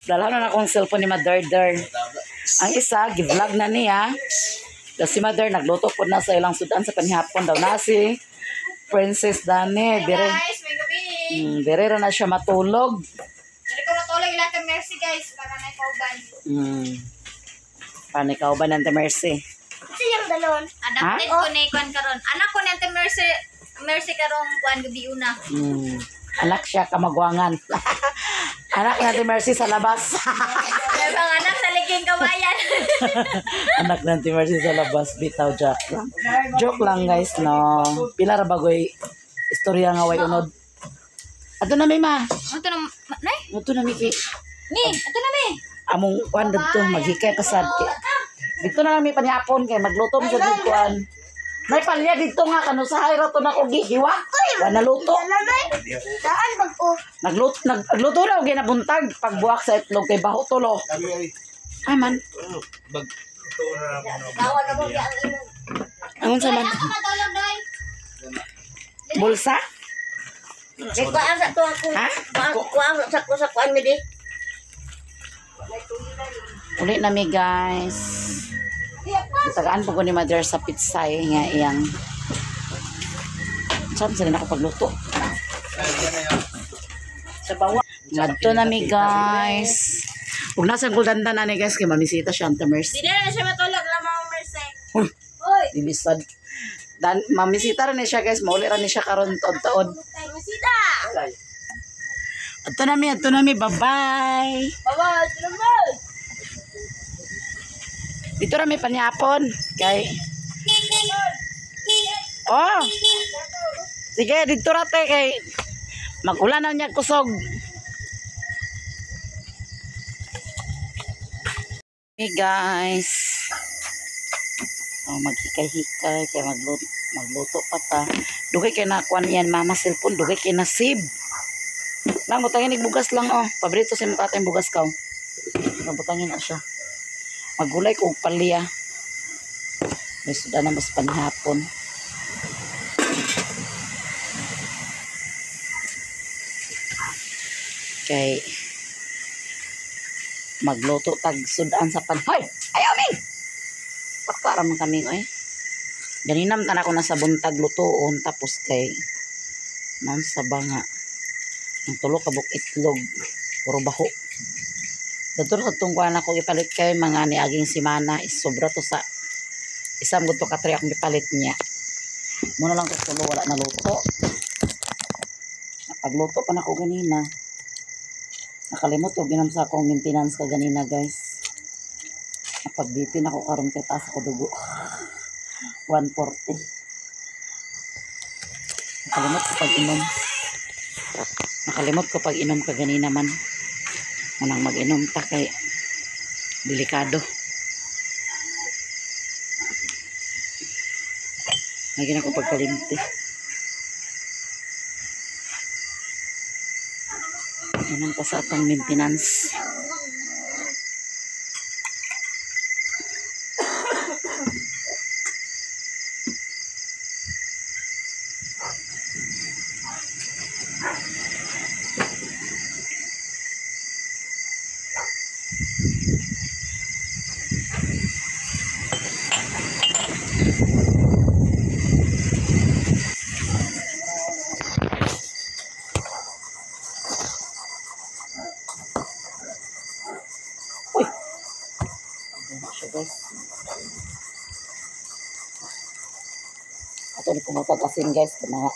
Dala na akong cellphone ni Mother Der. Ang isa, gi-vlog na niya. Tapos si Mother, nagluto po na sa ilang sudan sa panihapon daw na si Princess Dani. Dire, Guys, may gabi. Dire ra na siya matulog. Dali ko matulog ila kay Mercy guys para na kauban. Panikaw ba ng Mercy? Siyang dalon. Adapted ko ni kuan karon. Anak ko ni Ate Mercy Mercy karong kuan gabi una. Anak siya kamagwangan. Anak ni Ate Mercy sa labas. Ang anak sa liging kawayan. Anak ng Ate Mercy sa labas. Bitaw, joke lang. Joke lang guys, no. Pila ra bagoy istorya nga way unod. Ato na mi ma. Ato na nay. Ato na mi ki. Ni, ato na mi. Among kuan didto maghikay pasad kay. Dito na lang mi panihapon kay magluto mi sa kuan. Nay palya didto nga kanusahay ra to nako gihiwa. Wa naluto. Daan bag ko. Nagluto nagluto na og ginabuntag pagbuak sa itlog kay baho tulo. Aman. Gawa na mo ang imong. Angon sa man? Ako matulog day. Bulsa? Kay kuan sa to ako. Ha? Kuan sa ko sa kuan mi di. Uli na mi guys. Tagaan po ko ni Mother sa pitsay nga iyang. Saan sila na ako pagluto? Sa bawa. Ngadto na mi guys. Ug nasa guldandan na ni guys kay mamisita siya Ante Mercy. Dili na siya matulog la Mama Mercy. Uy, Hoy, dilisad. Dan mamisita ra ni siya guys, mauli ra ni siya karon taod-taod. Misita. Adto na mi, bye-bye. Bye-bye. Salamat. Dito ra mi panyapon kay. Oh. Sige, dito ra te kay magulan na niya kusog. Hey guys. Oh, maghikay-hikay kay magluto, magluto pa ta. Dugay kay nakuan yan mama cellphone, dugay kay nasib. Lang butangin ig bugas lang oh. Paborito sa imong tatay bugas kaw. Butangin na siya. Magulay ko og palya. May sudan na mas panihapon. Kay magluto tag sudan sa pan. Hoy! Ayaw mi! Pakta ra man kami oy. Ganinam tan ako nasa buntag lutoon tapos kay ma'am sa banga. Ang tulo ka buk itlog puro baho. Dadto sa tungkuan ako ipalit kay mga niaging simana is sobra to sa isang guto ka tray akong ipalit niya. Muna lang ko tulo wala na luto. Napagluto pa nako ganina. Nakalimot og ginom sa akong maintenance ka ganina guys. Napag-BP na ako karon kay taas ako dugo. 140. Nakalimot ko pag-inom. Nakalimot ko pag-inom ka ganina man. Munang mag-inom ta kay delikado. Lagi na ko pagkalimti. Inom ta sa atong maintenance. Uy! Ano siya guys? Ato ni kumutag asin guys. Mga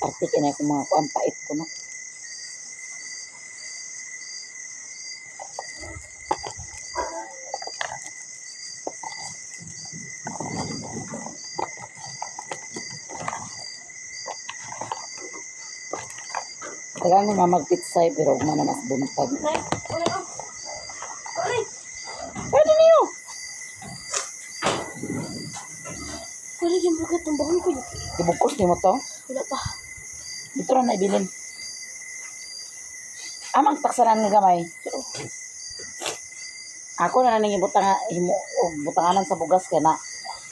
artik na akong mga kuan pait ko no. Tagaan ni mama magpitsay pero ugma na mas buntag. Pwede niyo. Wala yung bukat ng bahon ko. Ibugkos nimo to. Wala pa. Dito ra na ibilin. Amang taksanan nga gamay. Ako na ning ibutang himo og butanganan sa bugas kay na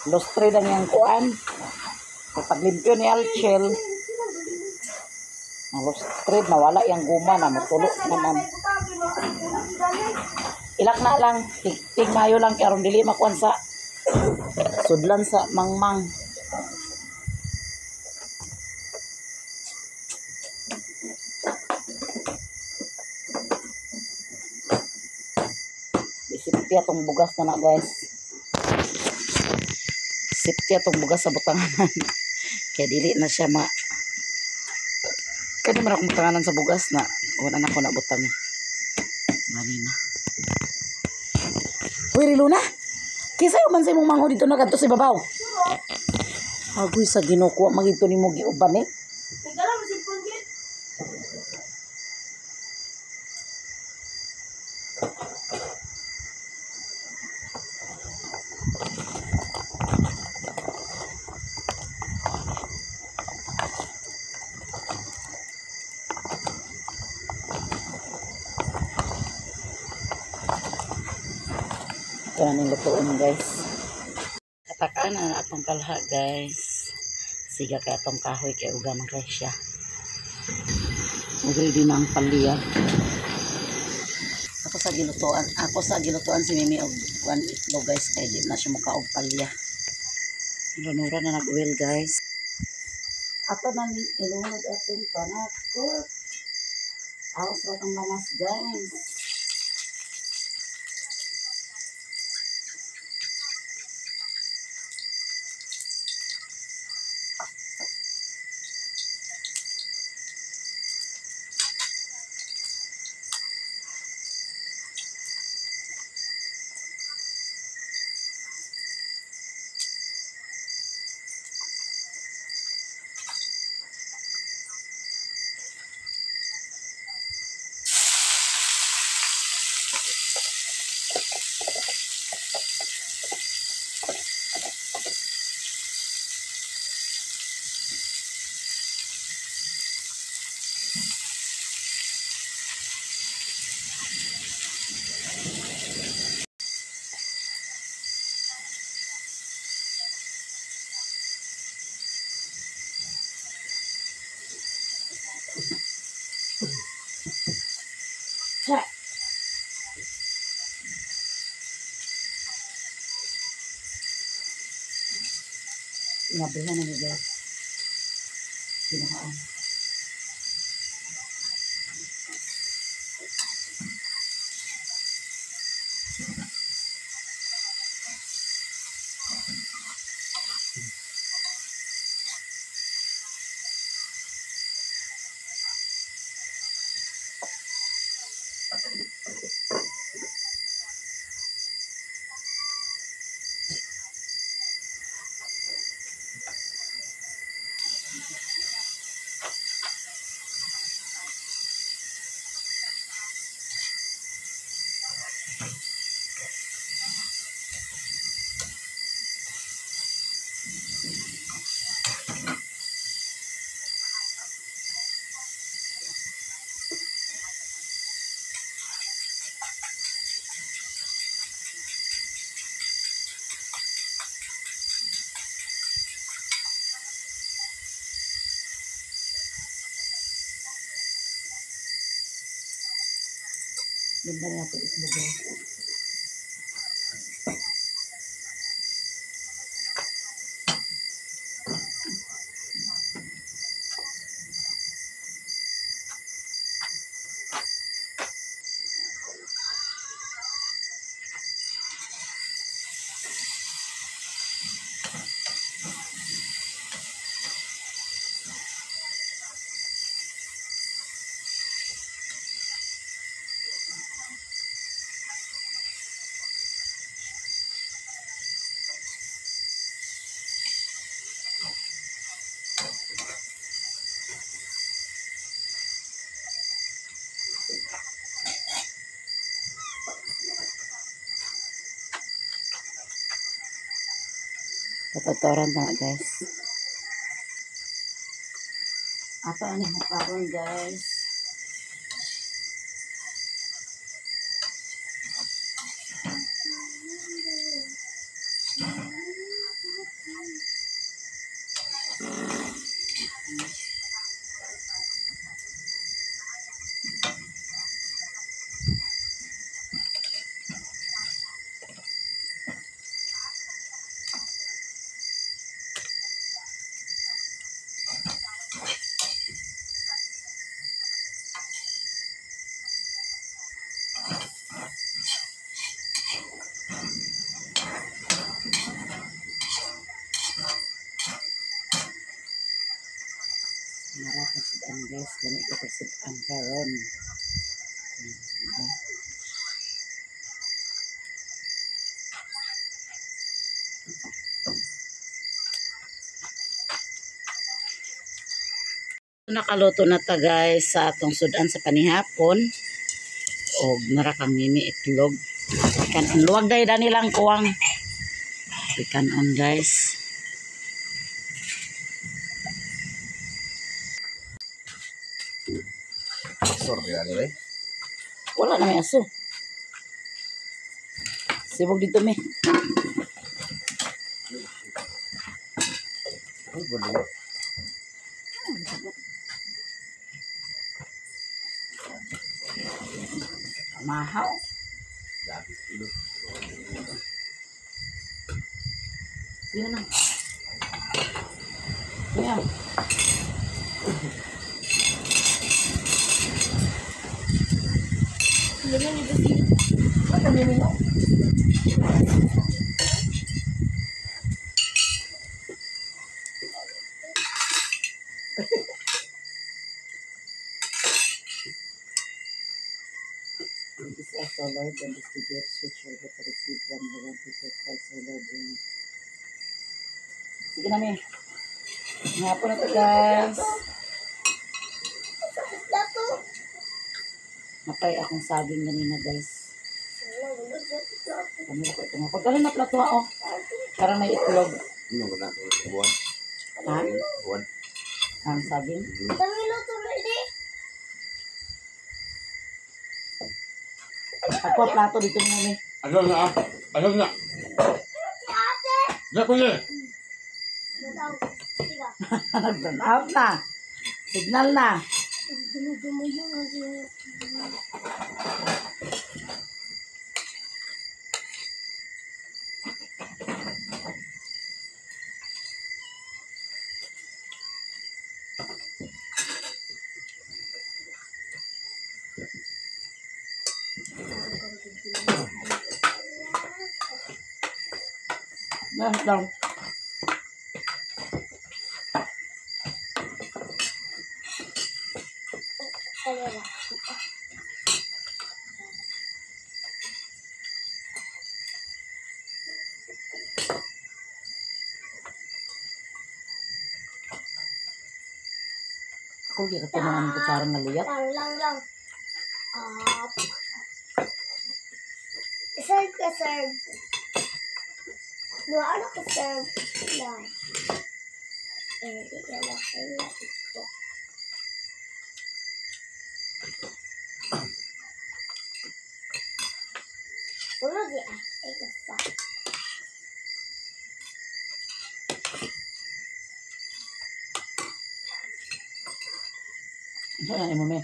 lustre lang yang kuan. Kay Paglimpyo ni Alchel. Lost thread na wala yung guma na mutulo naman. Ilak na lang, tig mayo lang kay aron dili makuan sa sudlan sa mangmang. Sipti atong bugas na guys. Sipti atong bugas sa butanganan. Kaya dili na siya ma. Kani man akong butanganan sa bugas na. Wala na ko na butang. Gani na. Uy, Riluna! Kisa man sa imong mangho dito na kadto sa ibabaw. Agoy sa Ginoo ko magito nimo giuban eh. Ito na ning lutuon guys. Katakaan na atong kalha guys. Siga kay atong kahoy kay uga man kay siya. Ug ready na ang palya. Ako sa gilutuan si Mimi og kuan itlog guys kay di na siya mukaog palya. Lunura na nag-oil guys. Ato na ning ilunod atong panakot. Aos ra tong lamas guys. Inabrihan na niya guys. Ginahaan. Ganda na ito itlog guys. Patatoran na guys. Ato ani mo karon guys. Mara kasudan guys, lami ko kasudan karon. Diba? Nakaluto na ta guys sa atong sudan sa panihapon. Og nara kang mimi itlog. Kanon luwag dahil dani lang kuwang. Kanon guys. Sorry ano eh. Wala na may aso. Sibog dito mi. Ay, wala. Mahaw. Dami ulo. Yun na. Yan. This is our Lord and this the gifts which are to receive from the Lord Jesus Christ, our Lord. Amen. Sige na, mi. Hapon na to, guys. Plato. Napay akong saging ganina, guys. Pamilya ko ito. Pagkala na plato, oh. Parang may itlog. Ano ba na? Buwan. Ha? Buwan. Ang saging. Dami luto ready. Ako, plato dito mo, mi. Ayaw na ah. Ayaw na. Si ate. Hindi ko niya. Sige. Nag-burn out na. Signal na. Last lang. Kaliwa. Ako, di ka tumangan ng kutsara nga liyat. Lang, lang, lang. Up. Serve ka, serve. Dua ano ka, serve. Lang. Eh, di ka na kaya ito. Ulo di ah. Ito sa. Ano na mo, mi?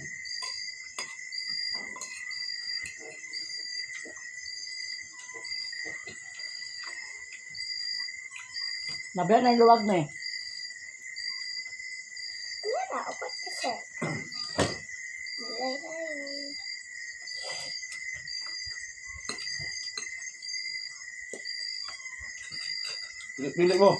Nabila na yung luwag na eh. Ano na, upat ka, serve. Lay, lay. Pili mo.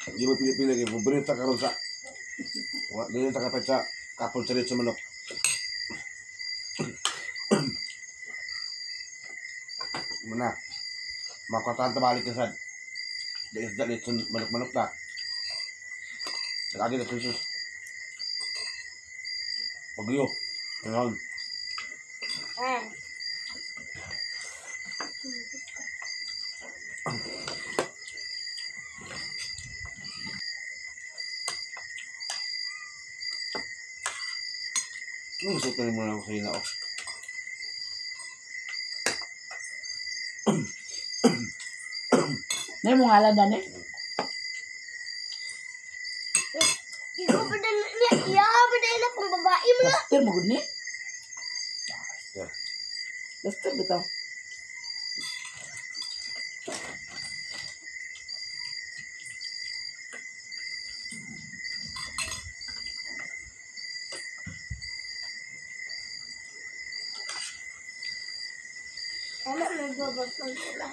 Hindi mo pili-pili kay paborito karon sa. Wa dili ta kapit sa kapon sa sa manok. Muna. Makwatahan ta balik ka sad. Di isda litson manok-manok ta. Lagi na Jesus. Bagyo. Ngayon. Ah. Ano gusto ko muna ako sa ina oh. May mong ngalan na ni. Ikaw pa din niya, iya pa din na kung babae mo na. Pastir mo gud ni. Basta bitaw. Tama, may babagpag sila.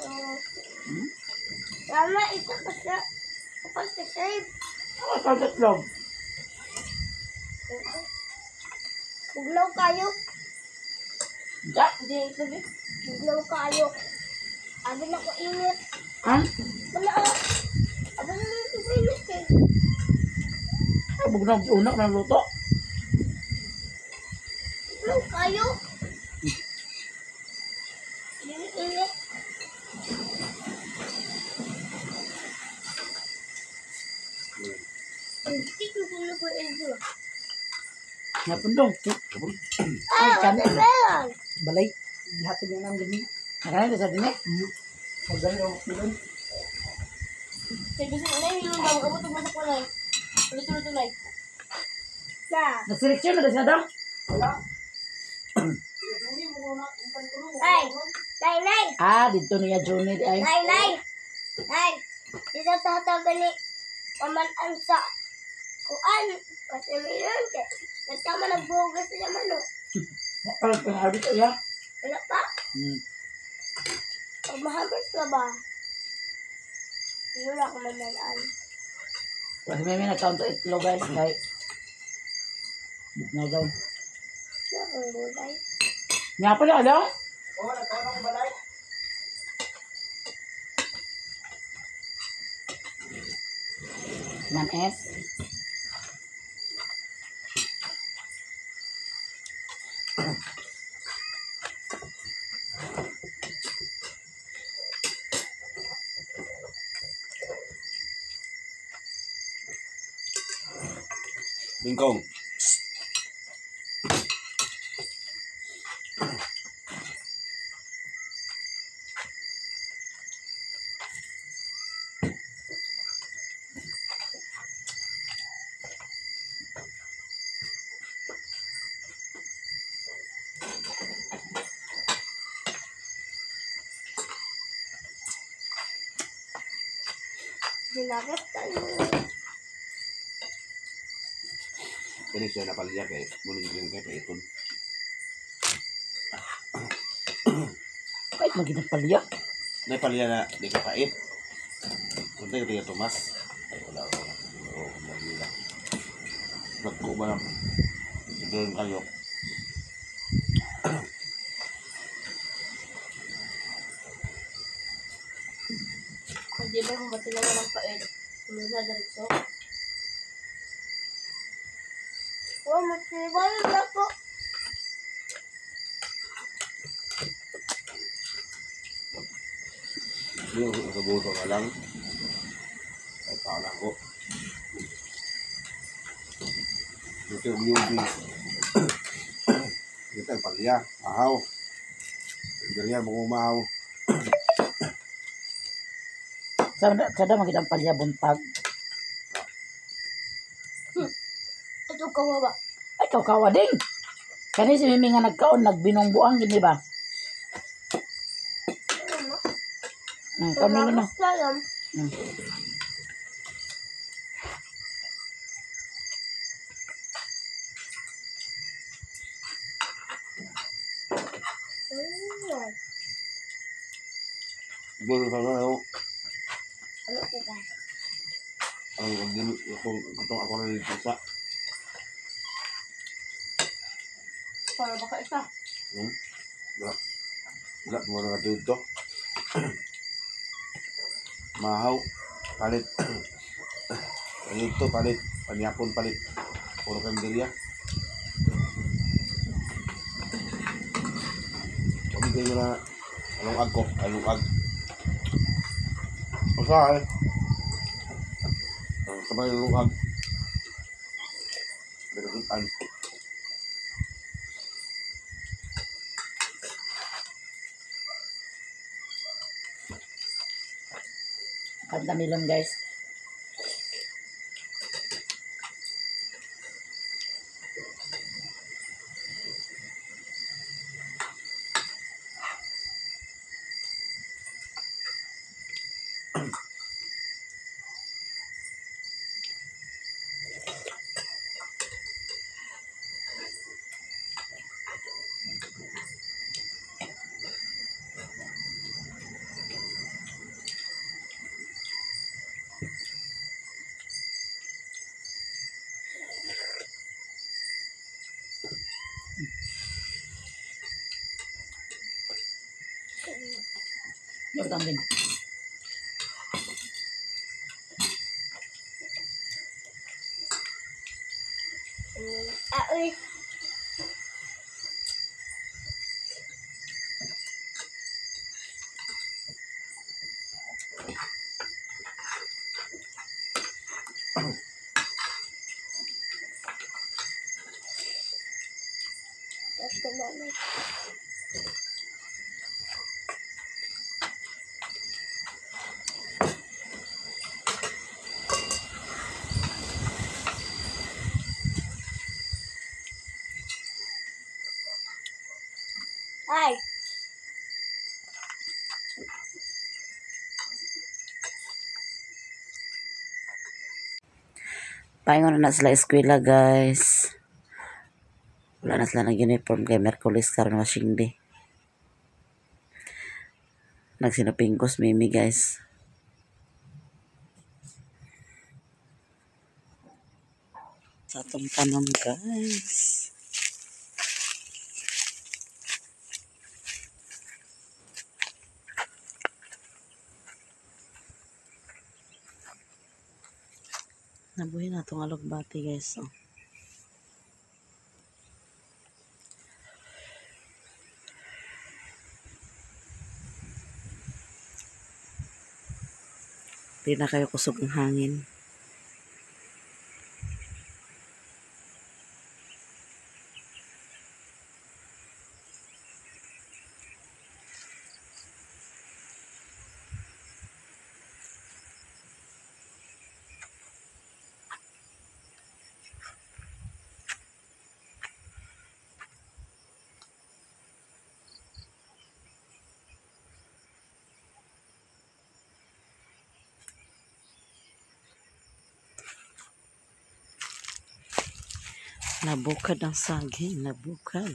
Tama, isa ka sa... Kapag ka save. Ano ka itlog? Buglaw kayo. Ja. Hindi, itlog eh. Buglaw kayo. Abi na ko init. Han? Wala ah. Abi na ko init eh. Ay, bugnaw unak ng luto. Buglaw kayo. Init, init. Hindi ko gulo ko init. Napundong. Ah, kanin. watermelon. Balay. Gihatod niya nang gani. Nakain sa dinhi. Magdali ako pilon. Kaya kasi na yung daw abot og masak walay. Ulit-ulit ulay. Na. Nagseleksyon na siya daw. Wala. Ay, nay, nay. Ah, dito niya Johnny di ay. Nay, nay. Nay. Isa tatagan ni pamanan sa kuan. Watermelon kay. Nagtama nagbugas sila man oh. Parang panghabit iya. Wala pa. Pag mahabas ka ba? Wala akong mamalaan. Kasi may may nagkaon sa itlog guys kay bugnaw daw. Wala akong gulay. Nga pala alaw. Oo, nagkaon ako balay. Man S. Bingkong. Ginagap tayo. Kini siya napalya kay muling rin kay paiton. Kahit maging palya. Napalya na di ka pait. Kunti ko tiga Tomas. Ay wala wala. Oo, wala. Nagko ba lang. Doon kayo. Hindi ba kung ba't sila walang pait? Wala diretso. Oh, matibay na po. Hindi ko nakabuto ka lang. Ay pala ko. Dito yung yubi. Dito ang palya. Ahaw. Ganyan mo umahaw. Sa sa daw maging palya buntag. Ito kawawa. Ay kaw ding. Kani si Mimi nga nagkaon nagbinong buang gini ba? Kami na. Ginagap tayo. Doon sa ano, Ano ko ba? ang ako itong ako na dito sa Para baka isa. Wala. Wala mo na dito. Mahaw. Palit. Dito palit. Panyapon palit. Puro kandilya. Kami kayo na anong ag ko? Anong ag? Usahay. Ang sabay anong ag. Nagkasutan. Kanta milon guys. Yung tambing. Ah, uy. Ito na lang. Ay. Paingon na na sila eskwela, guys. Wala na sila ng uniform kay Merkulis karon washing day. Nagsinupingkos mimi, guys. Sa atong tanom, guys. Nabuhi na itong alugbati, guys. Oh. Di na kayo kusog ang hangin. Nabukad ang saging, nabukad.